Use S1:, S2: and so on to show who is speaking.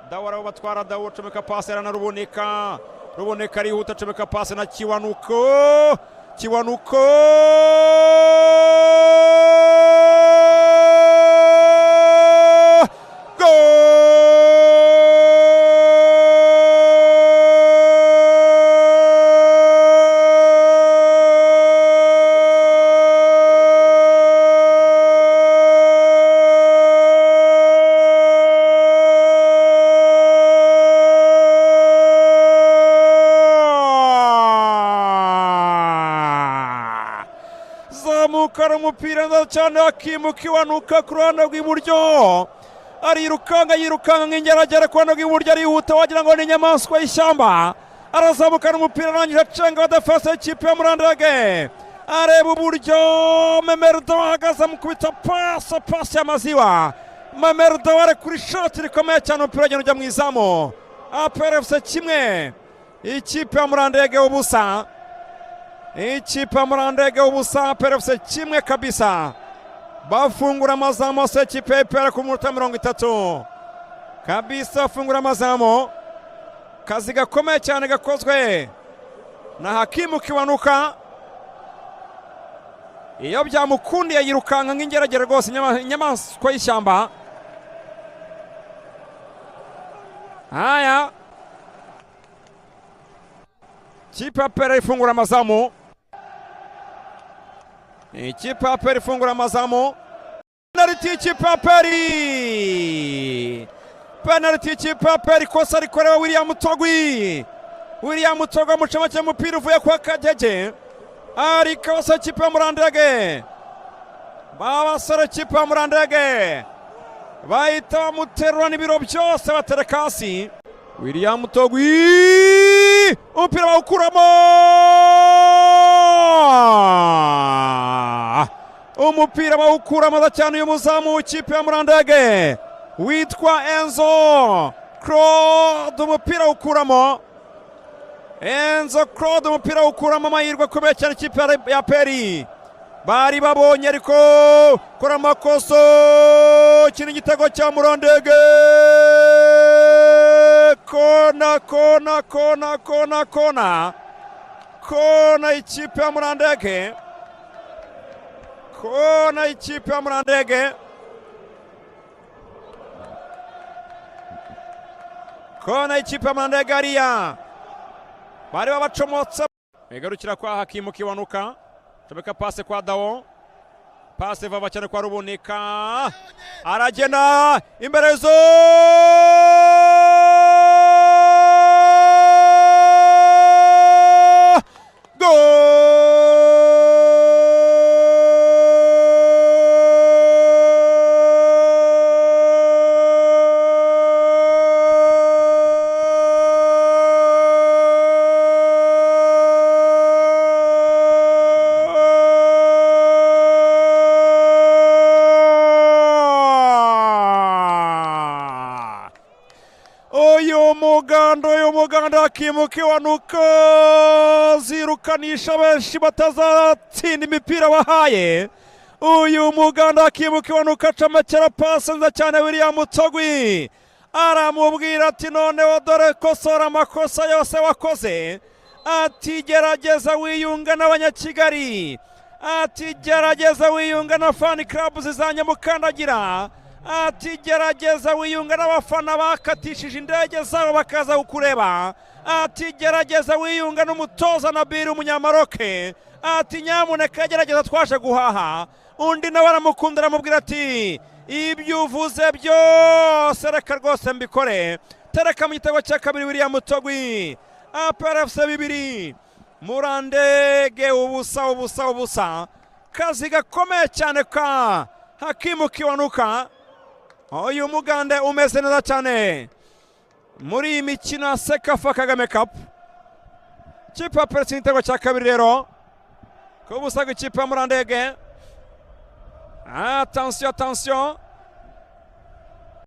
S1: Dawo arabatwara, Dawo acomeka pasi na Ruboneka. Ruboneka arihuta, acomeka pasi na Kiwanuko. Kiwanuko Goal! Zamukana umupira neza cyane, Hakimu Kiwanuka ku ruhande rw'iburyo, arirukanka, yirukanka nk'ingeragere ku ruhande rw'iburyo, arihuta wagira ngo ni inyamaswa y'ishyamba. Arazamukana umupira, arangije acenga abadefense y'ikipe ya Murandege, areba uburyo Memerdo ahagaze, amukubita pasi, pasi y'amaziwa. Memerdo ari kuri shoti rikomeye cyane, umupira ugenda ujya mu izamu. APR FC 1, ikipe ya Murandege 0. Ikipe ya Murandege 0, APR FC 1 kabisa. Bafungura amazamu yose y'ikipe ya APR ku minota 30 kabisa, bafungura amazamu. Kazi gakomeye cyane gakozwe na Hakimu Kiwanuka. Iyo byamukundiye yirukanka nk'ingeragere rwose, inyamaswa y'ishyamba. Haya, kipe ya APR ifungura amazamu, ikipe ya APR ifungura amazamu. Penaliti y'ikipe ya APR, penaliti y'ikipe ya APR, ikosa rikorewe William Togwi. William Togwi amucomekeye umupira uvuye kwa Kagege, ariko abasore ikipe ya Murandege, babasore ikipe ya Murandege bahita bamuterura n'ibiro byose batereka hasi. William Togwi umupira bawukuramo, umupira bawukuramo cyane. Uyu muzamu w'ikipe ya Murandege witwa Enzo Claude, umupira awukuramo. Enzo Claude umupira awukuramo, amahirwe akomeye cyane ikipe ya APR bari babonye, ariko kora amakosa. Iki ni igitego cya Murandege. Kona, kona, kona, kona, kona, kona ikipe ya Murandege, kona ikipe ya Murandege, kona ikipe ya Murandege. Hariya bari babacomotse, igarukira kwa Hakimu Kiwanuka, comeka pase kwa Dawo, pase vava cyane kwa Ruboneka, aragena imbere zo Goal! Uyu muganda, uyu muganda Hakimu Kiwanuka zirukanisha benshi batazatsinda imipira bahaye. Uyu muganda Hakimu Kiwanuka acomekera pasi nziza cyane William Togwi, aramubwira ati noneho dore kosora amakosa yose wakoze, ati gerageza wiyunga n'Abanyakigali, ati gerageza wiyunga na fan club zizanyamukandagira, ati gerageza wiyunga n'abafana bakatishije indege zabo bakaza kukureba, ati gerageza wiyunga n'umutoza Nabil umunyamaroke, ati nyamuneka gerageza twaje guhaha. Undi nawe aramukunda, aramubwira ati ibyo uvuze byose reka rwose mbikore. Tereka mu gitego cya kabiri William Togwi. APR FC 2, Murandege 0 0 0. Kazi gakomeye cyane ka Hakimu Kiwanuka, uyu mugande umeze neza cyane muri iyi mikino ya CECAFA Kagame Cup. Ikipe ya APR igitego cya kabiri rero ku busa bw'ikipe ya Murandege. Attention, attention.